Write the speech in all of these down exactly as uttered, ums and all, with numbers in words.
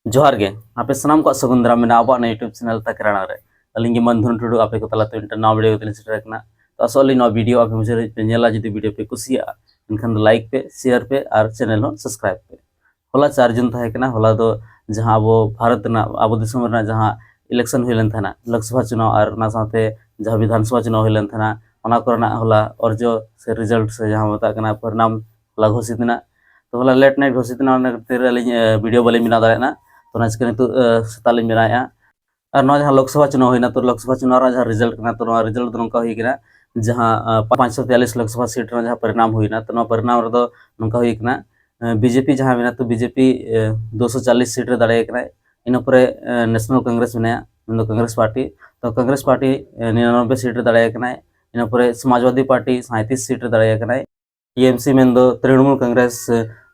ᱡᱚᱦᱟᱨ ᱜᱮ, ᱟᱯᱮ ᱥᱟᱱᱟᱢ ᱠᱚᱣᱟᱜ ᱥᱟᱹᱜᱩᱱ ᱫᱟᱨᱟᱢ ᱢᱮᱱᱟᱜᱼᱟ ᱟᱵᱚᱣᱟᱜ ᱱᱚᱣᱟ YouTube ᱪᱮᱱᱮᱞ ᱛᱟᱠᱨᱟᱱᱟ ᱨᱮ᱾ ᱟᱹᱞᱤᱧ ᱜᱮ ᱢᱟᱹᱱ ᱫᱷᱚᱱ ᱴᱩᱰᱩ, ᱟᱯᱮ ᱠᱚ ᱛᱟᱞᱟᱛᱮ ᱢᱤᱫᱴᱟᱝ ᱱᱟᱣᱟ ᱵᱷᱤᱰᱤᱭᱳ ᱠᱟᱛᱮ ᱞᱤᱧ ᱥᱮᱴᱮᱨ ᱟᱠᱟᱱᱟ᱾ ᱛᱚ ᱟᱥᱚᱜ ᱟᱹᱞᱤᱧ ᱱᱚᱣᱟ ᱵᱷᱤᱰᱤᱭᱳ ᱟᱯᱮ ᱢᱩᱪᱟᱹᱫ ᱫᱷᱟᱹᱵᱤᱡ ᱯᱮ ᱧᱮᱞᱟ᱾ ᱡᱩᱫᱤ ᱵᱷᱤᱰᱤᱭᱳ ᱯᱮ ᱠᱩᱥᱤᱭᱟᱜᱼᱟ, ᱮᱱᱠᱷᱟᱱ ᱫᱚ ᱞᱟᱭᱤᱠ ᱯᱮ, ᱥᱮᱭᱟᱨ ᱯᱮ ᱟᱨ ᱪᱮᱱᱮᱞ ᱦᱚᱸ ᱥᱟᱵᱥᱠᱨᱟᱭᱤᱵ ᱯᱮ᱾ ᱦᱚᱞᱟ ᱪᱟᱨ ᱡᱩᱱ ᱛᱟᱦᱮᱸ ᱠᱟᱱᱟ᱾ ᱦᱚᱞᱟ ᱫᱚ ᱡᱟᱦᱟᱸ ᱟᱵᱚ ᱵᱷᱟᱨᱚᱛ ᱨᱮᱱᱟᱜ, ᱟᱵᱚ ᱫᱤᱥᱚᱢ ᱨᱮᱱᱟᱜ ᱡᱟᱦᱟᱸ ᱤᱞᱮᱠᱥᱚᱱ ᱦᱩᱭ ᱞᱮᱱ ᱛᱟᱦᱮᱱᱟ, ᱞᱳᱠᱥᱚᱵᱷᱟ ᱪᱩᱱᱟᱣ ᱟᱨ ᱚᱱᱟ ᱥᱟᱶᱛᱮ ᱡᱟᱦᱟᱸ ᱵᱤᱫᱷᱟᱱ ᱥᱚᱵᱷᱟ ᱪᱩᱱᱟᱣ ᱦᱩᱭ ᱞᱮᱱ ᱛᱟᱦᱮᱱᱟ, ᱚᱱᱟ ᱠᱚᱨᱮᱱᱟᱜ ᱦᱚᱞᱟ ᱚᱨᱡᱚ ᱥᱮ ᱨᱤᱡᱟᱞᱴ ᱥᱮ ᱡᱟᱦᱟᱸ ᱢᱮᱛᱟᱜ ᱠᱟᱱᱟ ᱯᱚᱨᱤᱱᱟᱢ, ᱦᱚᱞᱟ ᱜᱷᱳᱥᱤᱛ ᱮᱱᱟ᱾ ᱛᱚ ᱦᱚᱞᱟ ᱞᱮᱴ ᱱᱟᱭᱤᱴ ᱜᱷᱳᱥᱤᱛ ᱮᱱᱟ, ᱚᱱᱟ ᱠᱷᱟᱹᱛᱤᱨ ᱟᱹᱞᱤᱧ ᱵᱷᱤᱰᱤᱭᱳ ᱵᱟᱹᱞᱤᱧ ᱵᱮᱱᱟᱣ ᱫᱟᱲᱮᱭᱟᱜᱼᱟ᱾ ᱛᱚ ᱚᱱᱟ ᱪᱤᱠᱟᱹ ᱱᱤᱛᱚᱜ ᱥᱮᱛᱟᱜ ᱞᱤᱧ ᱵᱮᱱᱟᱣᱮᱫᱼᱟ᱾ ᱟᱨ ᱱᱚᱣᱟ ᱡᱟᱦᱟᱸ ᱞᱳᱠᱥᱚᱵᱷᱟ ᱪᱩᱱᱟᱣ ᱦᱩᱭᱱᱟ, ᱛᱚ ᱞᱳᱠᱥᱚᱵᱷᱟ ᱪᱩᱱᱟᱣ ᱨᱮᱱᱟᱜ ᱡᱟᱦᱟᱸ ᱨᱤᱡᱟᱞᱴ ᱠᱟᱱᱟ, ᱛᱚ ᱱᱚᱣᱟ ᱨᱤᱡᱟᱞᱴ ᱫᱚ ᱱᱚᱝᱠᱟ ᱦᱩᱭ ᱠᱟᱱᱟ, ᱡᱟᱦᱟᱸ ᱯᱟᱸᱪᱥᱚ ᱛᱮᱭᱟᱞᱞᱤᱥ ᱞᱳᱠᱥᱚᱵᱷᱟ ᱥᱤᱴ ᱨᱮᱱᱟᱜ ᱡᱟᱦᱟᱸ ᱯᱚᱨᱤᱱᱟᱢ ᱦᱩᱭᱱᱟ, ᱛᱚ ᱱᱚᱣᱟ ᱯᱚᱨᱤᱱᱟᱢ ᱨᱮᱫᱚ ᱱᱚᱝᱠᱟ ᱦᱩᱭ ᱠᱟᱱᱟ, ᱵᱤᱡᱮᱯᱤ ᱡᱟᱦᱟᱸ ᱢᱮᱱᱟᱜ, ᱛᱚ ᱵᱤᱡᱮᱯᱤ ᱫᱩᱥᱚ ᱪᱟᱞᱞᱤᱥ ᱥᱤᱴ ᱨᱮ ᱫᱟᱲᱮ ᱠᱟᱱᱟᱭ᱾ ᱤᱱᱟᱹ ᱯᱚᱨᱮ ᱱᱮᱥᱱᱟᱞ ᱠᱚᱝᱜᱨᱮᱥ ᱢᱮᱱᱟᱭᱟ, ᱢᱮᱱᱫᱚ ᱠᱚᱝᱜᱨᱮᱥ ᱯᱟᱨᱴᱤ᱾ ᱛᱚ ᱠᱚᱝᱜᱨᱮᱥ ᱯᱟᱨᱴᱤ ᱱᱤᱨᱟᱱᱚᱵᱵᱳᱭ ᱥᱤᱴ ᱨᱮ ᱫᱟᱲᱮ ᱠᱟᱱᱟᱭ᱾ ᱤᱱᱟᱹ ᱯᱚᱨᱮ ᱥᱚᱢᱟᱡᱽᱵᱟᱫᱤ ᱯᱟᱨᱴᱤ ᱥᱟᱸᱭᱛᱨᱤᱥ ᱥᱤᱴ ᱨᱮ ᱫᱟᱲᱮ ᱠᱟᱱᱟᱭ᱾ ᱴᱤ ᱮᱢ ᱥᱤ ᱢᱮᱱᱫᱚ ᱛᱨᱤᱱᱢᱩᱞ ᱠᱚᱝᱜᱨᱮᱥ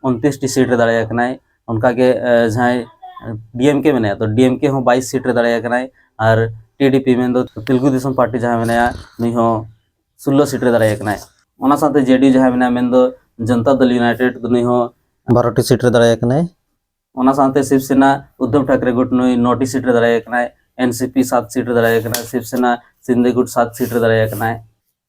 ᱩᱱᱛᱨᱤᱥ ᱴᱤ ᱥᱤᱴ ᱨᱮ ᱫᱟᱲᱮ ᱠᱟᱱᱟᱭ᱾ ᱚᱱᱠᱟᱜᱮ ᱡᱟᱦᱟᱸᱭ ᱰᱤ ᱮᱢ ᱠᱮ ᱢᱮᱱᱟᱭᱟ, ᱛᱚ ᱰᱤ ᱮᱢ ᱠᱮ ᱦᱚᱸ ᱵᱟᱭᱤᱥ ᱥᱤᱴ ᱨᱮ ᱫᱟᱲᱮ ᱠᱟᱱᱟᱭ᱾ ᱟᱨ ᱴᱤ ᱰᱤ ᱯᱤ ᱢᱮᱱᱫᱚ ᱛᱮᱞᱜᱩ ᱫᱮᱥᱚᱢ ᱯᱟᱨᱴᱤ ᱡᱟᱦᱟᱸᱭ ᱢᱮᱱᱟᱭᱟ, ᱱᱩᱭ ᱦᱚᱸ ᱥᱳᱞᱞᱳ ᱥᱤᱴ ᱨᱮ ᱫᱟᱲᱮ ᱠᱟᱱᱟᱭ᱾ ᱚᱱᱟ ᱥᱟᱶᱛᱮ ᱡᱮ ᱰᱤ ᱭᱩ ᱡᱟᱦᱟᱸᱭ ᱢᱮᱱᱟᱭᱟ, ᱢᱮᱱᱫᱚ ᱡᱚᱱᱛᱟ ᱫᱚᱞ ᱭᱩᱱᱟᱭᱴᱮᱰ, ᱱᱩᱭ ᱦᱚᱸ ᱵᱟᱨᱚ ᱴᱤ ᱥᱤᱴ ᱨᱮ ᱫᱟᱲᱮ ᱠᱟᱱᱟᱭ᱾ ᱚᱱᱟ ᱥᱟᱶᱛᱮ ᱥᱤᱵ ᱥᱮᱱᱟ ᱩᱫᱫᱷᱚᱵ ᱴᱷᱟᱠᱨᱮ ᱜᱩᱴ, ᱱᱩᱭ ᱱᱚ ᱴᱤ ᱥᱤᱴ ᱨᱮ ᱫᱟᱲᱮ ᱠᱟᱱᱟᱭ᱾ ᱮᱱ ᱥᱤ ᱯᱤ ᱥᱟᱛ ᱥᱤᱴ ᱨᱮ ᱫᱟᱲᱮ ᱠᱟᱱᱟᱭ᱾ ᱥᱤᱵ ᱥᱮᱱᱟ ᱥᱤᱱᱫᱮ ᱜᱩᱴ ᱥᱟᱛ ᱥᱤᱴ ᱨᱮ ᱫᱟᱲᱮ ᱠᱟᱱᱟᱭ᱾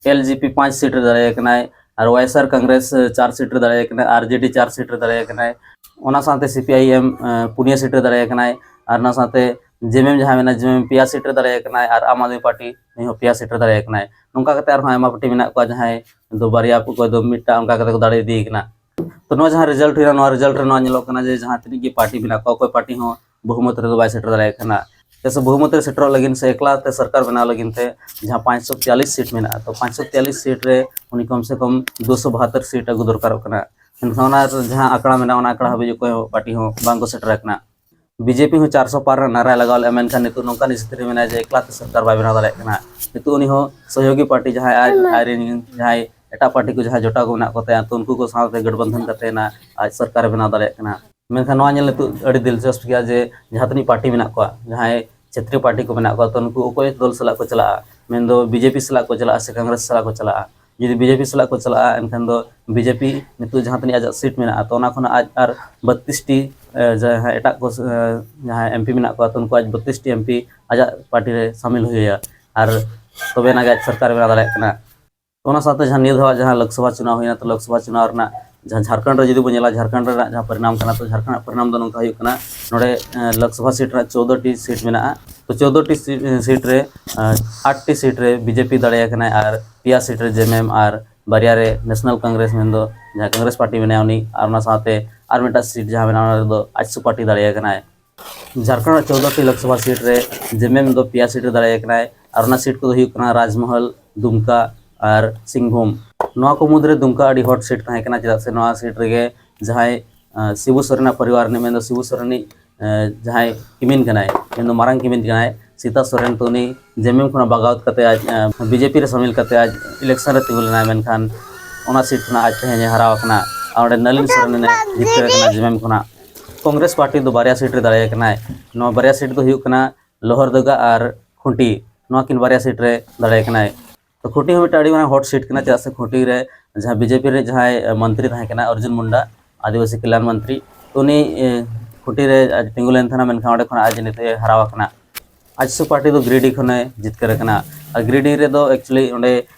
ᱮᱞ ᱡᱮ ᱯᱤ ᱯᱟᱸᱪ ᱥᱤᱴ ᱨᱮ ᱫᱟᱲᱮ ᱠᱟᱱᱟᱭ᱾ ᱟᱨ ᱣᱟᱭ ᱮᱥ ᱟᱨ ᱠᱚᱝᱜᱨᱮᱥ ᱪᱟᱨ ᱥᱤᱴ ᱨᱮ ᱫᱟᱲᱮ ᱠᱟᱱᱟᱭ᱾ ᱟᱨ ᱡᱮ ᱰᱤ ᱪᱟᱨ ᱥᱤᱴ ᱨᱮ ᱫᱟᱲᱮ ᱠᱟᱱᱟᱭ᱾ ᱚᱱᱟ ᱥᱟᱶᱛᱮ ᱥᱤ ᱯᱤ ᱟᱭ ᱮᱢ ᱯᱩᱱᱭᱟᱹ ᱥᱤᱴ ᱨᱮ ᱫᱟᱲᱮ ᱠᱟᱱᱟᱭ᱾ ᱟᱨ ᱚᱱᱟ ᱥᱟᱶᱛᱮ ᱡᱮ ᱮᱢ ᱮᱢ ᱡᱟᱦᱟᱸ ᱢᱮᱱᱟᱜᱼᱟ, ᱡᱮ ᱮᱢ ᱮᱢ ᱯᱮᱭᱟ ᱥᱤᱴ ᱨᱮ ᱫᱟᱲᱮ ᱠᱟᱱᱟᱭ᱾ ᱟᱨ ᱟᱢ ᱟᱫᱢᱤ ᱯᱟᱨᱴᱤ, ᱱᱩᱭ ᱦᱚᱸ ᱯᱮᱭᱟ ᱥᱤᱴ ᱨᱮ ᱫᱟᱲᱮ ᱠᱟᱱᱟᱭ᱾ ᱱᱚᱝᱠᱟ ᱠᱟᱛᱮ ᱟᱨᱦᱚᱸ ᱟᱭᱢᱟ ᱯᱟᱨᱴᱤ ᱢᱮᱱᱟᱜ ᱠᱚᱣᱟ, ᱡᱟᱦᱟᱸᱭ ᱫᱚ ᱵᱟᱨᱭᱟ, ᱚᱠᱚᱭ ᱫᱚ ᱢᱤᱫᱴᱟᱝ, ᱚᱱᱠᱟ ᱠᱟᱛᱮ ᱠᱚ ᱫᱟᱲᱮ ᱤᱫᱤᱭ ᱠᱟᱱᱟ᱾ ᱛᱚ ᱱᱚᱣᱟ ᱡᱟᱦᱟᱸ ᱨᱤᱡᱟᱞᱴ ᱦᱩᱭᱱᱟ, ᱱᱚᱣᱟ ᱨᱤᱡᱟᱞᱴ ᱨᱮ ᱱᱚᱣᱟ ᱧᱮᱞᱚᱜ ᱠᱟᱱᱟ ᱡᱮ ᱡᱟᱦᱟᱸ ᱛᱤᱱᱟᱹᱜ ᱜᱮ ᱯᱟᱨᱴᱤ ᱢᱮᱱᱟᱜ ᱠᱚᱣᱟ, ᱚᱠᱚᱭ ᱯᱟᱨᱴᱤ ᱦᱚᱸ ᱵᱚᱦᱩᱢᱚᱛ ᱨᱮᱫᱚ ᱵᱟᱭ ᱥᱮᱴᱮᱨ ᱫᱟᱲᱮᱭᱟᱜ ᱠᱟᱱᱟ᱾ ᱪᱮᱫᱟᱜ ᱥᱮ ᱵᱚᱦᱩᱢᱚᱛ ᱨᱮ ᱥᱮᱴᱮᱨᱚᱜ ᱞᱟᱹᱜᱤᱫ ᱥᱮ ᱮᱠᱞᱟ ᱛᱮ ᱥᱚᱨᱠᱟᱨ ᱵᱮᱱᱟᱣ ᱞᱟᱹᱜᱤᱫ ᱛᱮ ᱡᱟᱦᱟᱸ ᱯᱟᱸᱪᱥᱚ ᱛᱮᱭᱟᱞᱞᱤᱥ ᱥᱤᱴ ᱢᱮᱱᱟᱜᱼᱟ, ᱛᱚ ᱯᱟᱸᱪᱥᱚ ᱛᱮᱭᱟᱞᱞᱤᱥ ᱥᱤᱴ ᱨᱮ ᱩᱱᱤ ᱠᱚᱢ ᱥᱮ ᱠᱚᱢ ᱫᱩᱥᱚ ᱵᱟᱦᱟᱛᱛᱳᱨ ᱥᱤᱴ ᱟᱹᱜᱩ ᱫᱚᱨᱠᱟᱨᱚᱜ ᱠᱟᱱᱟ᱾ ᱢᱮᱱᱠᱷᱟᱱ ᱚᱱᱟ ᱡᱟᱦᱟᱸ ᱟᱠᱲᱟ ᱢᱮᱱᱟᱜᱼᱟ, ᱚᱱᱟ ᱟᱠᱲᱟ ᱦᱟᱹᱵᱤᱡ ᱚᱠᱚᱭ ᱦᱚᱸ ᱯᱟᱨᱴᱤ ᱦᱚᱸ ᱵᱟᱝ ᱠᱚ ᱥᱮᱴᱮᱨ ᱟᱠᱟᱱᱟ᱾ ᱵᱤ ᱡᱮ ᱯᱤ ᱦᱚᱸ ᱪᱟᱨᱥᱚ ᱯᱟᱨ ᱨᱮᱱᱟᱜ ᱱᱟᱨᱟᱭ ᱞᱟᱜᱟᱣ ᱞᱮᱫᱼᱟ, ᱢᱮᱱᱠᱷᱟᱱ ᱱᱤᱛᱚᱜ ᱱᱚᱝᱠᱟᱱ ᱥᱛᱷᱤᱛᱤ ᱨᱮ ᱢᱮᱱᱟᱭᱟ ᱡᱮ ᱮᱠᱞᱟ ᱛᱮ ᱥᱚᱨᱠᱟᱨ ᱵᱟᱭ ᱵᱮᱱᱟᱣ ᱫᱟᱲᱮᱭᱟᱜ ᱠᱟᱱᱟ᱾ ᱱᱤᱛᱚᱜ ᱩᱱᱤ ᱦᱚᱸ ᱥᱚᱦᱭᱳᱜᱤ ᱯᱟᱨᱴᱤ ᱡᱟᱦᱟᱸᱭ ᱟᱡ, ᱟᱡᱨᱮᱱ ᱡᱟᱦᱟᱸᱭ ᱮᱴᱟᱜ ᱯᱟᱨᱴᱤ ᱠᱚ ᱡᱟᱦᱟᱸᱭ ᱡᱚᱴᱟᱣ ᱠᱚ ᱢᱮᱱᱟᱜ ᱠᱚ ᱛᱟᱭᱟ, ᱛᱚ ᱩᱱᱠᱩ ᱠᱚ ᱥᱟᱶᱛᱮ ᱜᱚᱴᱵᱚᱱᱫᱷᱚᱱ ᱠᱟᱛᱮ ᱱᱟ ᱟᱡ ᱥᱚᱨᱠᱟᱨᱮ ᱵᱮᱱᱟᱣ ᱫᱟᱲᱮᱭᱟᱜ ᱠᱟᱱᱟ᱾ ᱢᱮᱱᱠᱷᱟᱱ ᱱᱚᱣᱟ ᱧᱮᱞ ᱱᱤᱛᱚᱜ ᱟᱹᱰᱤ ᱫᱤᱞᱪᱚᱥᱯ ᱜᱮᱭᱟ ᱡᱮ ᱡᱟᱦᱟᱸ ᱛᱤᱱᱟᱹᱜ ᱯᱟᱨᱴᱤ ᱢᱮᱱᱟᱜ ᱠᱚᱣᱟ, ᱡᱟᱦᱟᱸᱭ ᱪᱷᱮᱛᱨᱤ ᱯᱟᱨᱴᱤ ᱠᱚ ᱢᱮᱱᱟᱜ ᱠᱚᱣᱟ, ᱛᱚ ᱱᱩᱠᱩ ᱚᱠᱚᱭ ᱫᱚᱞ ᱥᱟᱞᱟᱜ ᱠᱚ ᱪᱟᱞᱟᱜᱼᱟ? ᱢᱮᱱᱫᱚ ᱵᱤ ᱡᱮ ᱯᱤ ᱥᱟᱞᱟᱜ ᱠᱚ ᱪᱟᱞᱟᱜᱼᱟ ᱥᱮ ᱠᱚᱝᱜᱨᱮᱥ ᱥᱟᱞᱟᱜ ᱠᱚ ᱪᱟᱞᱟᱜᱼᱟ? ᱡᱩᱫᱤ ᱵᱤ ᱡᱮ ᱯᱤ ᱥᱟᱞᱟᱜ ᱠᱚ ᱪᱟᱞᱟᱜᱼᱟ, ᱮᱱᱠᱷᱟᱱ ᱫᱚ ᱵᱤ ᱡᱮ ᱯᱤ ᱱᱤᱛᱚᱜ ᱡᱟᱦᱟᱸ ᱛᱤᱱᱟᱹᱜ ᱟᱡᱟᱜ ᱥᱤᱴ ᱢᱮᱱᱟᱜᱼᱟ, ᱛᱚ ᱚᱱᱟ ᱠᱷᱚᱱᱟᱜ ᱟᱡ ᱟᱨ ᱵᱟᱛᱛᱨᱤᱥ ᱴᱤ ᱮ, ᱡᱟᱦᱟᱸ ᱮᱴᱟᱜ ᱠᱚ, ᱮ, ᱡᱟᱦᱟᱸᱭ ᱮᱢᱯᱤ ᱢᱮᱱᱟᱜ ᱠᱚᱣᱟ, ᱛᱚ ᱩᱱᱠᱩ ᱟᱡ ᱵᱚᱛᱨᱤᱥ ᱴᱤ ᱮᱢᱯᱤ ᱟᱡᱟᱜ ᱯᱟᱨᱴᱤ ᱨᱮ ᱥᱟᱢᱤᱞ ᱦᱩᱭ ᱟᱭᱟ, ᱟᱨ ᱛᱚᱵᱮ ᱟᱱᱟᱜ ᱜᱮ ᱟᱡ ᱥᱚᱨᱠᱟᱨ ᱵᱮᱱᱟᱣ ᱫᱟᱲᱮᱭᱟᱜ ᱠᱟᱱᱟ᱾ ᱚᱱᱟ ᱥᱟᱶᱛᱮ ᱡᱟᱦᱟᱸ ᱱᱤᱭᱟᱹ ᱫᱷᱟᱣ ᱡᱟᱦᱟᱸ ᱞᱳᱠᱥᱚᱵᱷᱟ ᱪᱩᱱᱟᱣ ᱦᱩᱭᱱᱟ, ᱛᱚ ᱞᱳᱠᱥᱚᱵᱷᱟ ᱪᱩᱱᱟᱣ ᱨᱮᱱᱟᱜ ᱡᱟᱦᱟᱸ ᱡᱷᱟᱲᱠᱷᱚᱸᱰ ᱨᱮ ᱡᱩᱫᱤ ᱵᱚᱱ ᱧᱮᱞᱟ, ᱡᱷᱟᱨᱠᱷᱚᱸᱰ ᱨᱮᱱᱟᱜ ᱡᱟᱦᱟᱸ ᱯᱚᱨᱤᱱᱟᱢ ᱠᱟᱱᱟ, ᱛᱚ ᱡᱷᱟᱨᱠᱷᱚᱸᱰ ᱨᱮᱱᱟᱜ ᱯᱚᱨᱤᱱᱟᱢ ᱫᱚ ᱱᱚᱝᱠᱟ ᱦᱩᱭᱩᱜ ᱠᱟᱱᱟ, ᱱᱚᱰᱮ, ᱮ, ᱞᱳᱠᱥᱚᱵᱷᱟ ᱥᱤᱴ ᱨᱮᱱᱟᱜ ᱪᱳᱫᱽᱫᱳ ᱴᱤ ᱥᱤᱴ ᱢᱮᱱᱟᱜᱼᱟ᱾ ᱛᱚ ᱪᱳᱫᱽᱫᱳ ᱴᱤ ᱥᱤ-, ᱥᱤᱴ ᱨᱮ, ᱮ, ᱟᱴ ᱴᱤ ᱥᱤᱴ ᱨᱮ ᱵᱤᱡᱮᱯᱤ ᱫᱟᱲᱮᱭᱟᱠᱟᱱᱟᱭ ᱟᱨ ᱯᱮᱭᱟ ᱥᱤᱴ ᱨᱮ ᱡᱮᱢᱮᱢ ᱟᱨ ᱵᱟᱨᱭᱟ ᱨᱮ ᱱᱮᱥᱱᱟᱞ ᱠᱚᱝᱜᱨᱮᱥ, ᱢᱮᱱᱫᱚ ᱡᱟᱦᱟᱸ ᱠᱚᱝᱜᱨᱮᱥ ᱯᱟᱨᱴᱤ ᱢᱮᱱᱟᱭᱟ ᱩᱱᱤ, ᱟᱨ ᱚᱱᱟ ᱥᱟᱶᱛᱮ ᱟᱨ ᱢᱤᱫᱴᱟᱝ ᱥᱤᱴ ᱡᱟᱦᱟᱸ ᱢᱮᱱᱟᱜᱼᱟ, ᱚᱱᱟ ᱨᱮᱫᱚ ᱟᱡᱥᱩ ᱯᱟᱨᱴᱤ ᱫᱟᱲᱮᱭᱟᱠᱟᱱᱟᱭ᱾ ᱡᱷᱟᱲᱠᱷᱚᱸᱰ ᱨᱮᱱᱟᱜ ᱪᱳᱫᱽᱫᱳ ᱴᱤ ᱞᱳᱠᱥᱚᱵᱷᱟ ᱥᱤᱴ ᱨᱮ ᱡᱮᱢᱮᱢ ᱫᱚ ᱯᱮᱭᱟ ᱥᱤᱴ ᱨᱮ ᱫᱟᱲᱮᱭᱟᱠᱟᱱᱟᱭ, ᱟᱨ ᱚᱱᱟ ᱥᱤᱴ ᱠᱚᱫᱚ ᱦᱩᱭᱩᱜ ᱠᱟᱱᱟ ᱨᱟᱡᱽᱢᱚᱦᱚᱞ, ᱫᱩᱢᱠᱟ ᱟᱨ ᱥᱤᱝᱵᱷᱩᱢ᱾ ᱱᱚᱣᱟ ᱠᱚ ᱢᱩᱫᱽᱨᱮ ᱫᱩᱢᱠᱟ ᱟᱹᱰᱤ ᱦᱚᱴ ᱥᱤᱴ ᱛᱟᱦᱮᱸ ᱠᱟᱱᱟ, ᱪᱮᱫᱟᱜ ᱥᱮ ᱱᱚᱣᱟ ᱥᱤᱴ ᱨᱮᱜᱮ ᱡᱟᱦᱟᱸᱭ, ᱟᱸ, ᱥᱤᱵᱩ ᱥᱚᱨᱮᱱᱟᱜ ᱯᱚᱨᱤᱵᱟᱨ ᱨᱤᱱᱤᱡ, ᱢᱮᱱᱫᱚ ᱥᱤᱵᱩ ᱥᱚᱨᱮᱱᱤᱡ, ᱟᱸ, ᱡᱟᱦᱟᱸᱭ ᱠᱤᱢᱤᱱ ᱠᱟᱱᱟᱭ, ᱢᱮᱱᱫᱚ ᱢᱟᱨᱟᱝ ᱠᱤᱢᱤᱱ ᱠᱟᱱᱟᱭ, ᱥᱤᱛᱟ ᱥᱚᱨᱮᱱ, ᱛᱚ ᱩᱱᱤ ᱡᱮᱢᱮᱢ ᱠᱷᱚᱱᱟᱜ ᱵᱟᱜᱟᱣᱛ ᱠᱟᱛᱮ ᱟᱡ, ᱟᱸ, ᱵᱤᱡᱮᱯᱤ ᱨᱮ ᱥᱟᱢᱤᱞ ᱠᱟᱛᱮ ᱟᱡ ᱤᱞᱮᱠᱥᱚᱱ ᱨᱮ ᱛᱤᱸᱜᱩ ᱞᱮᱱᱟᱭ, ᱢᱮᱱᱠᱷᱟᱱ ᱚᱱᱟ ᱥᱤᱴ ᱠᱷᱚᱱᱟᱜ ᱟᱡ ᱛᱮᱦᱮᱧ ᱮ ᱦᱟᱨᱟᱣ ᱟᱠᱟᱱᱟ ᱟᱨ ᱚᱸᱰᱮ ᱱᱟᱹᱞᱤᱱ ᱥᱚᱨᱮᱱ ᱮ ᱡᱤᱛᱠᱟᱹᱨ ᱟᱠᱟᱱᱟ ᱡᱮᱢᱮᱢ ᱠᱷᱚᱱᱟᱜ᱾ ᱠᱚᱝᱜᱨᱮᱥ ᱯᱟᱨᱴᱤ ᱫᱚ ᱵᱟᱨᱭᱟ ᱥᱤᱴ ᱨᱮ ᱫᱟᱲᱮᱭᱟᱠᱟᱱᱟᱭ᱾ ᱱᱚᱣᱟ ᱵᱟᱨᱭᱟ ᱥᱤᱴ ᱫᱚ ᱦᱩᱭᱩᱜ ᱠᱟᱱᱟ ᱞᱳᱦᱟᱨᱫᱚᱜᱟ ᱟᱨ ᱠᱷᱩᱸᱴᱤ᱾ ᱱᱚᱣᱟ ᱠᱤᱱ ᱵᱟᱨᱭᱟ ᱥᱤᱴ ᱨᱮ ᱫᱟᱲᱮᱭᱟᱠᱟᱱᱟᱭ᱾ ᱛᱚ ᱠᱷᱩᱸᱴᱤ ᱦᱚᱸ ᱢᱤᱫᱴᱟᱝ ᱟᱹᱰᱤ ᱢᱟᱨᱟᱝ ᱦᱚᱴ ᱥᱤᱴ ᱠᱟᱱᱟ, ᱪᱮᱫᱟᱜ ᱥᱮ ᱠᱷᱩᱸᱴᱤ ᱨᱮ ᱡᱟᱦᱟᱸ ᱵᱤᱡᱮᱯᱤ ᱨᱮ ᱡᱟᱦᱟᱸᱭ, ᱮ, ᱢᱚᱱᱛᱨᱤ ᱛᱟᱦᱮᱸ ᱠᱟᱱᱟ, ᱚᱨᱡᱩᱱ ᱢᱩᱱᱰᱟ, ᱟᱹᱫᱤᱵᱟᱹᱥᱤ ᱠᱚᱞᱭᱟᱱ ᱢᱚᱱᱛᱨᱤ, ᱛᱚ ᱩᱱᱤ, ᱮ, ᱠᱷᱩᱸᱴᱤ ᱨᱮ ᱟᱡ ᱛᱤᱸᱜᱩ ᱞᱮᱱ ᱛᱟᱦᱮᱱᱟ, ᱢᱮᱱᱠᱷᱟᱱ ᱚᱸᱰᱮ ᱠᱷᱚᱱᱟᱜ ᱟᱡ ᱱᱤᱛᱚᱜ ᱮ ᱦᱟᱨᱟᱣ ᱟᱠᱟᱱᱟ᱾ ᱟᱡᱥᱩ ᱯᱟᱨᱴᱤ ᱫᱚ ᱜᱤᱨᱤᱰᱤ ᱠᱷᱚᱱᱮ ᱡᱤᱛᱠᱟᱹᱨ ᱟᱠᱟᱱᱟ᱾ ᱟᱨ ᱜᱤᱨᱤᱰᱤ ᱨᱮᱫᱚ actually ᱚᱸᱰᱮ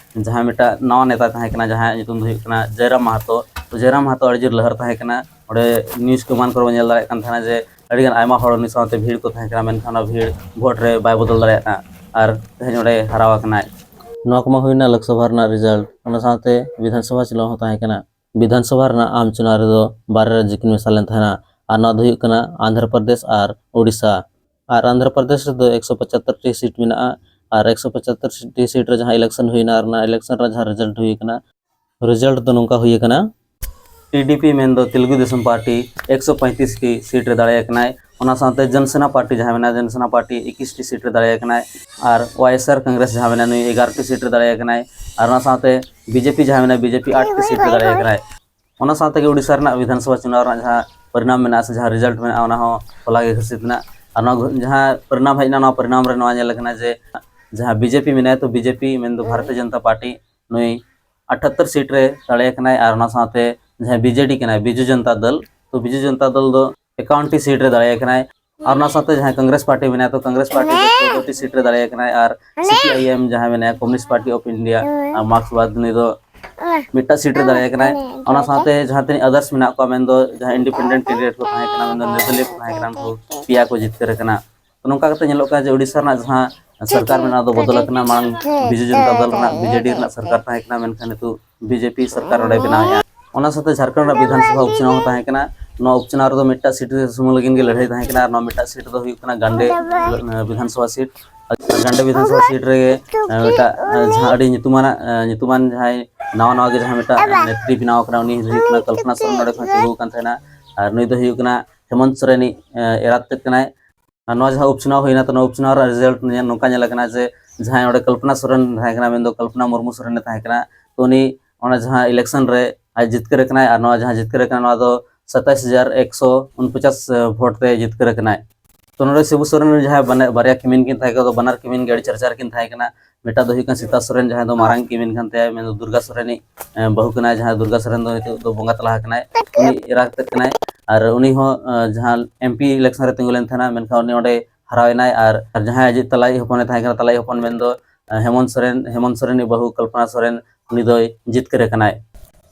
ᱡᱟᱦᱟᱸᱭ ᱢᱤᱫᱴᱟᱝ ᱱᱟᱣᱟ ᱱᱮᱛᱟ ᱛᱟᱦᱮᱸ ᱠᱟᱱᱟ, ᱡᱟᱦᱟᱸᱭᱟᱜ ᱧᱩᱛᱩᱢ ᱫᱚ ᱦᱩᱭᱩᱜ ᱠᱟᱱᱟ ᱡᱚᱭᱨᱟᱢ ᱢᱟᱦᱟᱛᱚ᱾ ᱛᱚ ᱡᱚᱭᱨᱟᱢ ᱢᱟᱦᱟᱛᱚ ᱟᱹᱰᱤ ᱡᱳᱨ ᱞᱟᱦᱟᱨ ᱛᱟᱦᱮᱸ ᱠᱟᱱᱟ᱾ ᱚᱸᱰᱮ ᱱᱤᱭᱩᱡᱽ ᱠᱚ ᱮᱢᱟᱱ ᱠᱚᱨᱮ ᱵᱚᱱ ᱧᱮᱞ ᱫᱟᱲᱮᱭᱟᱜ ᱠᱟᱱ ᱛᱟᱦᱮᱱᱟ ᱡᱮ ᱟᱹᱰᱤᱜᱟᱱ ᱟᱭᱢᱟ ᱦᱚᱲ ᱩᱱᱤ ᱥᱟᱶᱛᱮ ᱵᱷᱤᱲ ᱠᱚ ᱛᱟᱦᱮᱸ ᱠᱟᱱᱟ, ᱢᱮᱱᱠᱷᱟᱱ ᱚᱱᱟ ᱵᱷᱤᱲ ᱵᱷᱳᱴ ᱨᱮ ᱵᱟᱭ ᱵᱚᱫᱚᱞ ᱫᱟᱲᱮᱭᱟᱜ ᱠᱟᱱᱟ ᱟᱨ ᱛᱮᱦᱮᱧ ᱚᱸᱰᱮ ᱦᱟᱨᱟᱣ ᱟᱠᱟᱱᱟᱭ᱾ ᱱᱚᱣᱟ ᱠᱚᱢᱟ ᱦᱩᱭᱱᱟ ᱞᱳᱠᱥᱚᱵᱷᱟ ᱨᱮᱱᱟᱜ ᱨᱮᱡᱟᱞᱴ, ᱚᱱᱟ ᱥᱟᱶᱛᱮ ᱵᱤᱫᱷᱟᱱ ᱥᱚᱵᱷᱟ ᱪᱩᱱᱟᱣ ᱦᱚᱸ ᱛᱟᱦᱮᱸ ᱠᱟᱱᱟ᱾ ᱵᱤᱫᱷᱟᱱ ᱥᱚᱵᱷᱟ ᱨᱮᱱᱟᱜ ᱟᱢ ᱪᱩᱱᱟᱣ ᱨᱮᱫᱚ ᱵᱟᱨᱭᱟ ᱨᱟᱡᱽᱡᱚ ᱠᱤᱱ ᱢᱮᱥᱟ ᱞᱮᱱ ᱛᱟᱦᱮᱱᱟ, ᱟᱨ ᱱᱚᱣᱟ ᱫᱚ ᱦᱩᱭᱩᱜ ᱠᱟᱱᱟ ᱟᱱᱫᱷᱨᱚ ᱯᱨᱚᱫᱮᱥ ᱟᱨ ᱳᱰᱤᱥᱟ᱾ ᱟᱨ ᱟᱱᱫᱷᱨᱚ ᱯᱨᱚᱫᱮᱥ ᱨᱮᱫᱚ ᱮᱠᱥᱚ ᱯᱚᱸᱪᱟᱛᱛᱳᱨ ᱴᱤ ᱥᱤᱴ ᱢᱮᱱᱟᱜᱼᱟ, ᱟᱨ ᱮᱠᱥᱚ ᱯᱚᱸᱪᱟᱛᱛᱳᱨ ᱴᱤ ᱥᱤᱴ ᱨᱮ ᱡᱟᱦᱟᱸ ᱤᱞᱮᱠᱥᱚᱱ ᱦᱩᱭᱱᱟ, ᱟᱨ ᱚᱱᱟ ᱤᱞᱮᱠᱥᱚᱱ ᱨᱮ ᱡᱟᱦᱟᱸ ᱨᱮᱡᱟᱞᱴ ᱦᱩᱭ ᱠᱟᱱᱟ, ᱨᱮᱡᱟᱞᱴ ᱫᱚ ᱱᱚᱝᱠᱟ ᱦᱩᱭ ᱟᱠᱟᱱᱟ, ᱴᱤᱰᱤᱯᱤ ᱢᱮᱱᱫᱚ ᱛᱮᱞᱮᱜᱩ ᱫᱮᱥᱚᱢ ᱯᱟᱨᱴᱤ ᱮᱠᱥᱚ ᱯᱚᱸᱭᱛᱨᱤᱥ ᱴᱤ ᱥᱤᱴ ᱨᱮ ᱫᱟᱲᱮ ᱟᱠᱟᱱᱟᱭ᱾ ᱚᱱᱟ ᱥᱟᱶᱛᱮ ᱡᱚᱱ ᱥᱮᱱᱟ ᱯᱟᱨᱴᱤ ᱡᱟᱦᱟᱸ ᱢᱮᱱᱟᱜᱼᱟ, ᱡᱚᱱ ᱥᱮᱱᱟ ᱯᱟᱨᱴᱤ ᱮᱠᱩᱥ ᱴᱤ ᱥᱤᱴ ᱨᱮ ᱫᱟᱲᱮ ᱟᱠᱟᱱᱟᱭ, ᱟᱨ ᱣᱟᱭ ᱮᱥ ᱟᱨ ᱠᱚᱝᱜᱨᱮᱥ ᱡᱟᱦᱟᱸ ᱢᱮᱱᱟᱜᱼᱟ, ᱱᱩᱭ ᱮᱜᱟᱨᱚ ᱴᱤ ᱥᱤᱴ ᱨᱮ ᱫᱟᱲᱮ ᱟᱠᱟᱱᱟᱭ, ᱟᱨ ᱚᱱᱟ ᱥᱟᱶᱛᱮ ᱵᱤᱡᱮᱯᱤ ᱡᱟᱦᱟᱸ ᱢᱮᱱᱟᱜᱼᱟ, ᱵᱤᱡᱮᱯᱤ ᱟᱴ ᱴᱤ ᱥᱤᱴ ᱨᱮ ᱫᱟᱲᱮ ᱟᱠᱟᱱᱟᱭ᱾ ᱚᱱᱟ ᱥᱟᱶ ᱛᱮᱜᱮ ᱳᱰᱤᱥᱟ ᱨᱮᱱᱟᱜ ᱵᱤᱫᱷᱟᱱ ᱥᱚᱵᱷᱟ ᱪᱩᱱᱟᱣ ᱨᱮᱱᱟᱜ ᱡᱟᱦᱟᱸ ᱯᱚᱨᱤᱱᱟᱢ ᱢᱮᱱᱟᱜᱼᱟ ᱥᱮ ᱡᱟᱦᱟᱸ ᱨᱮᱡᱟᱞᱴ ᱢᱮᱱᱟᱜᱼᱟ, ᱚᱱᱟ ᱦᱚᱸ ᱦᱚᱞᱟ ᱜᱮ ᱜᱷᱳᱥᱤᱛ ᱮᱱᱟ᱾ ᱟᱨ ᱱᱚᱣᱟ ᱜᱷᱳ-, ᱡᱟᱦᱟᱸ ᱯᱚᱨᱤᱱᱟᱢ ᱦᱮᱡ ᱮᱱᱟ, ᱱᱚᱣᱟ ᱯᱚᱨᱤᱱᱟᱢ ᱨᱮ ᱱᱚᱣᱟ ᱧᱮᱞ ᱟᱠᱟᱱᱟ ᱡᱮ ᱡᱟᱦᱟᱸ ᱵᱤᱡᱮᱯᱤ ᱢᱮᱱᱟᱭᱟ, ᱛᱚ ᱵᱤᱡᱮᱯᱤ ᱢᱮᱱᱫᱚ ᱵᱷᱟᱨᱚᱛᱤᱭᱚ ᱡᱚᱱᱚᱛᱟ ᱯᱟᱨᱴᱤ, ᱱᱩᱭ ᱟᱴᱷᱟᱛᱛᱳᱨ ᱥᱤᱴ ᱨᱮ ᱫᱟᱲᱮ ᱟᱠᱟᱱᱟᱭ᱾ ᱟᱨ ᱚᱱᱟ ᱥᱟᱶᱛᱮ ᱡᱟᱦᱟᱸᱭ ᱵᱤᱡᱮᱰᱤ ᱠᱟᱱᱟᱭ, ᱵᱤᱡᱩ ᱡᱚᱱᱚᱛᱟ ᱫᱚᱞ, ᱛᱚ ᱵᱤᱡᱩ ᱡᱚᱱᱚᱛᱟ ᱫᱚᱞ ᱫᱚ ᱮᱠᱟᱣᱟᱱ ᱴᱤ ᱥᱤᱴ ᱨᱮ ᱫᱟᱲᱮᱭᱟᱭ ᱠᱟᱱᱟᱭ᱾ ᱟᱨ ᱚᱱᱟ ᱥᱟᱶᱛᱮ ᱡᱟᱦᱟᱸᱭ ᱠᱚᱝᱜᱨᱮᱥ ᱯᱟᱨᱴᱤ ᱢᱮᱱᱟᱭᱟ, ᱛᱚ ᱠᱚᱝᱜᱨᱮᱥ ᱯᱟᱨᱴᱤ ᱫᱚ ᱪᱳᱫᱽᱫᱳ ᱴᱤ ᱥᱤᱴ ᱨᱮ ᱫᱟᱲᱮᱭᱟᱭ ᱠᱟᱱᱟᱭ᱾ ᱟᱨ ᱥᱤ ᱯᱤ ᱟᱭ ᱮᱢ ᱡᱟᱦᱟᱸᱭ ᱢᱮᱱᱟᱭᱟ, ᱠᱚᱢᱭᱩᱱᱤᱥᱴ ᱯᱟᱨᱴᱤ ᱚᱯᱷ ᱤᱱᱰᱤᱭᱟ, ᱟᱨ ᱢᱟᱨᱠᱥᱵᱟᱫᱽ, ᱱᱩᱭ ᱫᱚ ᱢᱤᱫᱴᱟᱝ ᱥᱤᱴ ᱨᱮ ᱫᱟᱲᱮᱭᱟᱭ ᱠᱟᱱᱟᱭ᱾ ᱚᱱᱟ ᱥᱟᱶᱛᱮ ᱡᱟᱦᱟᱸ ᱛᱤᱱᱟᱹᱜ ᱟᱫᱟᱨᱥ ᱢᱮᱱᱟᱜ ᱠᱚᱣᱟ, ᱢᱮᱱᱫᱚ ᱡᱟᱦᱟᱸ ᱤᱱᱰᱤᱯᱮᱱᱰᱮᱱᱴ ᱠᱮᱱᱰᱤᱰᱮᱴ ᱠᱚ ᱛᱟᱦᱮᱸ ᱠᱟᱱᱟ, ᱢᱮᱱᱫᱚ ᱱᱤᱨᱫᱚᱞᱤᱭᱟᱹ ᱠᱚ ᱛᱟᱦᱮᱸ ᱠᱟᱱᱟ, ᱩᱱᱠᱩ ᱯᱮᱭᱟ ᱠᱚ ᱡᱤᱛᱠᱟᱹᱨ ᱟᱠᱟᱱᱟ᱾ ᱛᱚ ᱱᱚᱝᱠᱟ ᱠᱟᱛᱮ ᱧᱮᱞᱚᱜ ᱠᱟᱱᱟ ᱡᱮ ᱳᱰᱤᱥᱟ ᱨᱮᱱᱟᱜ ᱡᱟᱦᱟᱸ ᱥᱚᱨᱠᱟᱨ ᱢᱮᱱᱟᱜᱼᱟ, ᱚᱱᱟ ᱫᱚ ᱵᱚᱫᱚᱞ ᱟᱠᱟᱱᱟ᱾ ᱢᱟᱲᱟᱝ ᱵᱤᱡᱩ ᱡᱚᱱᱚᱛᱟ ᱫᱚᱞ ᱨᱮᱱᱟᱜ, ᱵᱤ ᱡᱮ ᱰᱤ ᱨᱮᱱᱟᱜ ᱥᱚᱨᱠᱟᱨ ᱛᱟᱦᱮᱸ ᱠᱟᱱᱟ, ᱢᱮᱱᱠᱷᱟᱱ ᱱᱤᱛᱚᱜ ᱵᱤ ᱡᱮ ᱯᱤ ᱥᱚᱨᱠᱟᱨ ᱱᱚᱰᱮ ᱵᱮᱱᱟᱣᱮᱫᱼᱟ᱾ ᱚᱱᱟ ᱥᱟᱶᱛᱮ ᱡᱷᱟᱲᱠᱷᱚᱸᱰ ᱨᱮᱱᱟᱜ ᱵᱤᱫᱷᱟᱱ ᱥᱚᱵᱷᱟ ᱩᱯᱪᱟᱱᱟᱣ ᱦᱚᱸ ᱛᱟᱦᱮᱸ ᱠᱟᱱᱟ᱾ ᱱᱚᱣᱟ ᱩᱯᱪᱟᱱᱟᱣ ᱨᱮᱫᱚ ᱢᱤᱫᱴᱟᱝ ᱥᱤᱴ ᱥᱩᱢᱩᱝ ᱞᱟᱹᱜᱤᱫ ᱜᱮ ᱞᱟᱹᱲᱦᱟᱹᱭ ᱛᱟᱦᱮᱸ ᱠᱟᱱᱟ, ᱟᱨ ᱱᱚᱣᱟ ᱢᱤᱫᱴᱟᱝ ᱥᱤᱴ ᱫᱚ ᱦᱩᱭᱩᱜ ᱠᱟᱱᱟ ᱜᱟᱱᱰᱮ ᱵᱤᱫᱷᱟᱱ ᱥᱚᱵᱷᱟ ᱥᱤᱴ᱾ ᱟᱨ ᱜᱟᱱᱰᱮ ᱵᱤᱫᱷᱟᱱ ᱥᱚᱵᱷᱟ ᱥᱤᱴ ᱨᱮᱜᱮ, ᱮ, ᱢᱤᱫᱴᱟᱝ, ᱮ, ᱡᱟᱦᱟᱸ ᱟᱹᱰᱤ ᱧᱩᱛᱩᱢᱟᱱᱟᱜ, ᱮ, ᱧᱩᱛᱩᱢᱟᱱ ᱡᱟᱦᱟᱸᱭ ᱱᱟᱣᱟ ᱱᱟᱣᱟ ᱜᱮ ᱡᱟᱦᱟᱸ ᱢᱤᱫᱴᱟᱝ ᱱᱮᱛᱨᱤ ᱵᱮᱱᱟᱣ ᱟᱠᱟᱱᱟ, ᱩᱱᱤ ᱦᱩᱭᱩᱜ ᱠᱟᱱᱟ ᱠᱚᱞᱯᱚᱱᱟ ᱥᱚᱨᱮᱱ, ᱱᱚᱰᱮ ᱠᱷᱚᱱ ᱛᱤᱸᱜᱩ ᱟᱠᱟᱱ ᱛᱟᱦᱮᱱᱟ᱾ ᱟᱨ ᱱᱩᱭ ᱫᱚ ᱦᱩᱭᱩᱜ ᱠᱟᱱᱟ ᱦᱮᱢᱚᱱᱛ ᱥᱚᱨᱮᱱᱤᱡ, ᱮ, ᱮᱨᱟ ᱛᱮᱫ ᱠᱟᱱᱟᱭ᱾ ᱟᱨ ᱱᱚᱣᱟ ᱡᱟᱦᱟᱸ ᱩᱯᱪᱟᱱᱟᱣ ᱦᱩᱭᱱᱟ, ᱛᱚ ᱱᱚᱣᱟ ᱩᱯᱪᱟᱱᱟᱣ ᱨᱮᱱᱟᱜ ᱨᱮᱡᱟᱞᱴ ᱱᱚᱝᱠᱟ ᱧᱮᱞ ᱟᱠᱟᱱᱟ ᱡᱮ ᱡᱟᱦᱟᱸᱭ ᱚᱸᱰᱮ ᱠᱚᱞᱯᱚᱱᱟ ᱥᱚᱨᱮᱱ ᱛᱟᱦᱮᱸ ᱠᱟᱱᱟ, ᱢᱮᱱᱫᱚ ᱠᱚᱞᱯᱚᱱᱟ ᱢᱩᱨᱢᱩ ᱥᱚᱨᱮᱱᱮ ᱛᱟᱦᱮᱸ ᱠᱟᱱᱟ, ᱛᱚ ᱩᱱᱤ ᱚᱱᱟ ᱡᱟᱦᱟᱸ ᱤᱞᱮᱠᱥᱚᱱ ᱨᱮ ᱟᱡ ᱡᱤᱛᱠᱟᱹᱨ ᱟᱠᱟᱱᱟᱭ᱾ ᱟᱨ ᱱᱚᱣᱟ ᱡᱟᱦᱟᱸ ᱡᱤᱛᱠᱟᱹᱨ ᱟᱠᱟᱱᱟ, ᱱᱚᱣᱟ ᱫᱚ ᱥᱟᱛᱟᱭᱤᱥ ᱦᱟᱡᱟᱨ ᱮᱠᱥᱚ ᱩᱱᱯᱚᱪᱟᱥ ᱵᱷᱳᱴ ᱛᱮ ᱡᱤᱛᱠᱟᱹᱨ ᱟᱠᱟᱱᱟᱭ᱾ ᱛᱚ ᱱᱚᱰᱮ ᱥᱤᱵᱩ ᱥᱚᱨᱮᱱ ᱨᱮᱱ ᱡᱟᱦᱟᱸᱭ ᱵᱟᱱᱟ-, ᱵᱟᱨᱭᱟ ᱠᱤᱢᱤᱱ ᱠᱤᱱ ᱛᱟᱦᱮᱸ ᱠᱟᱱᱟ, ᱵᱟᱱᱟᱨ ᱠᱤᱢᱤᱱ ᱜᱮ ᱟᱹᱰᱤ ᱪᱟᱨᱪᱟ ᱨᱮᱠᱤᱱ ᱛᱟᱦᱮᱸ ᱠᱟᱱᱟ᱾ ᱢᱤᱫᱴᱟᱝ ᱫᱚ ᱦᱩᱭᱩᱜ ᱠᱟᱱᱟ ᱥᱤᱛᱟ ᱥᱚᱨᱮᱱ, ᱡᱟᱦᱟᱸᱭ ᱫᱚ ᱢᱟᱨᱟᱝ ᱠᱤᱢᱤᱱ ᱠᱟᱱ ᱛᱟᱭᱟ, ᱢᱮᱱᱫᱚ ᱫᱩᱨᱜᱟ ᱥᱚᱨᱮᱱᱤᱡ, ᱮ, ᱵᱟᱹᱦᱩ ᱠᱟᱱᱟᱭ, ᱡᱟᱦᱟᱸᱭ ᱫᱩᱨᱜᱟ ᱥᱚᱨᱮᱱ ᱫᱚ ᱱᱤᱛᱚᱜ ᱫᱚ ᱵᱚᱸᱜᱟ ᱛᱟᱞᱟ ᱟᱠᱟᱱᱟᱭ, ᱩᱱᱤ ᱮᱨᱟ ᱛᱮᱫ ᱠᱟᱱᱟᱭ᱾ ᱟᱨ ᱩᱱᱤ ᱦᱚᱸ, ᱮ, ᱡᱟᱦᱟᱸ ᱮᱢ ᱯᱤ ᱤᱞᱮᱠᱥᱚᱱ ᱨᱮ ᱛᱤᱸᱜᱩ ᱞᱮᱱ ᱛᱟᱦᱮᱱᱟ, ᱢᱮᱱᱠᱷᱟᱱ ᱩᱱᱤ ᱚᱸᱰᱮ ᱦᱟᱨᱟᱣ ᱮᱱᱟᱭ᱾ ᱟᱨ, ᱟᱨ ᱡᱟᱦᱟᱸᱭ ᱟᱡᱤᱡ ᱛᱟᱞᱟᱭᱤᱡ ᱦᱚᱯᱚᱱᱮ ᱛᱟᱦᱮᱸ ᱠᱟᱱᱟ, ᱛᱟᱞᱟᱭᱤᱡ ᱦᱚᱯᱚᱱ ᱢᱮᱱᱫᱚ, ᱮ, ᱦᱮᱢᱚᱱᱛ ᱥᱚᱨᱮᱱ, ᱦᱮᱢᱚᱱᱛ ᱥᱚᱨᱮᱱᱤᱡ ᱵᱟᱹᱦᱩ ᱠᱚᱞᱯᱚᱱᱟ ᱥᱚᱨᱮᱱ, ᱩᱱᱤ ᱫᱚᱭ ᱡᱤᱛᱠᱟᱹᱨ ᱟᱠᱟᱱᱟᱭ᱾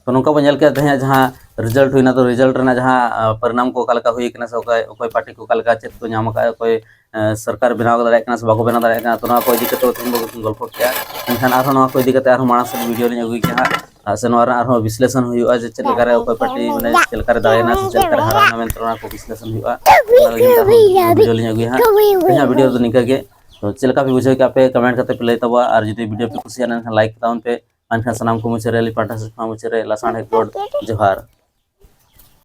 ᱛᱚ ᱱᱚᱝᱠᱟ ᱵᱚᱱ ᱧᱮᱞ ᱠᱮᱫᱟ ᱛᱮᱦᱮᱧᱟᱜ ᱡᱟᱦᱟᱸ ᱨᱮᱡᱟᱞᱴ ᱦᱩᱭᱱᱟ, ᱛᱚ ᱨᱮᱡᱟᱞᱴ ᱨᱮᱱᱟᱜ ᱡᱟᱦᱟᱸ, ᱟ, ᱯᱚᱨᱤᱱᱟᱢ ᱠᱚ ᱚᱠᱟ ᱞᱮᱠᱟ ᱦᱩᱭ ᱠᱟᱱᱟ, ᱥᱮ ᱚᱠᱚᱭ, ᱚᱠᱚᱭ ᱯᱟᱨᱴᱤ ᱠᱚ ᱚᱠᱟ ᱞᱮᱠᱟ ᱪᱮᱫ ᱠᱚ ᱧᱟᱢ ᱟᱠᱟᱫᱼᱟ, ᱚᱠᱚᱭ, ᱮ, ᱥᱚᱨᱠᱟᱨ ᱵᱮᱱᱟᱣ ᱫᱟᱲᱮᱭᱟᱜ ᱠᱟᱱᱟ ᱥᱮ ᱵᱟᱠᱚ ᱵᱮᱱᱟᱣ ᱫᱟᱲᱮᱭᱟᱜ ᱠᱟᱱᱟ, ᱛᱚ ᱱᱚᱣᱟ ᱠᱚ ᱤᱫᱤ ᱠᱟᱛᱮ ᱛᱮᱦᱮᱧ ᱵᱚᱱ ᱜᱚᱞᱯᱚ ᱠᱮᱜᱼᱟ᱾ ᱢᱮᱱᱠᱷᱟᱱ ᱟᱨᱦᱚᱸ ᱱᱚᱣᱟ ᱠᱚ ᱤᱫᱤ ᱠᱟᱛᱮ ᱟᱨᱦᱚᱸ ᱢᱟᱲᱟᱝ ᱥᱮᱫ ᱵᱷᱤᱰᱤᱭᱳ ᱞᱤᱧ ᱟᱹᱜᱩᱭ ᱜᱮᱭᱟ ᱦᱟᱸᱜ, ᱟᱨ ᱥᱮ ᱱᱚᱣᱟ ᱨᱮᱱᱟᱜ ᱟᱨᱦᱚᱸ ᱵᱤᱥᱞᱮᱥᱚᱱ ᱦᱩᱭᱩᱜᱼᱟ ᱡᱮ ᱪᱮᱫ ᱞᱮᱠᱟᱨᱮ ᱚᱠᱚᱭ ᱯᱟᱨᱴᱤ ᱢᱟᱱᱮ ᱪᱮᱫ ᱞᱮᱠᱟᱨᱮ ᱫᱟᱲᱮᱭᱮᱱᱟ ᱥᱮ ᱪᱮᱫ ᱞᱮᱠᱟᱨᱮ ᱦᱟᱨᱟᱣᱮᱱᱟ ᱢᱮᱱᱛᱮ ᱚᱱᱟ ᱠᱚ ᱵᱤᱥᱞᱮᱥᱚᱱ ᱦᱩᱭᱩᱜᱼᱟ᱾ ᱚᱱᱟ ᱞᱟᱹᱜᱤᱫ ᱛᱮ ᱟᱨᱦᱚᱸ ᱵᱷᱤᱰᱤᱭᱳ ᱞᱤᱧ ᱟᱹᱜᱩᱭᱟ ᱦᱟᱸᱜ᱾ ᱛᱮᱦᱮᱧᱟᱜ ᱵᱷᱤᱰᱤᱭᱳ ᱨᱮᱫᱚ ᱱᱤᱝᱠᱟ ᱜᱮ᱾ ᱛᱚ ᱪᱮᱫ ᱞᱮᱠᱟ ᱯᱮ ᱵᱩᱡᱷᱟᱹᱣ ᱠᱮᱜᱼᱟ ᱯᱮ ᱠᱚᱢᱮᱱᱴ ᱠᱟᱛᱮ ᱯᱮ ᱞᱟᱹᱭ ᱛᱟᱵᱚᱱᱟ, ᱟᱨ ᱡᱩᱫᱤ ᱵᱷᱤᱰᱤᱭᱳ ᱯᱮ ᱠᱩᱥᱤᱭᱟᱜᱼᱟ ᱮᱱᱠᱷᱟᱱ ᱞᱟᱭᱤᱠ ᱛᱟᱵᱚᱱ ᱯᱮ᱾ ᱮᱱᱠᱷᱟᱱ ᱥᱟᱱᱟᱢ ᱠᱚ ᱢᱩᱪᱟᱹᱫ ᱨᱮ ᱟᱹᱞᱤᱧ ᱯᱟᱦᱴᱟ ᱥᱮᱫ ᱠᱷᱚᱱ ᱢᱩᱪᱟᱹᱫ ᱨᱮ ᱞᱟᱥᱟᱲᱦᱮᱫ ᱜᱚᱰ ᱡᱚᱦᱟᱨ᱾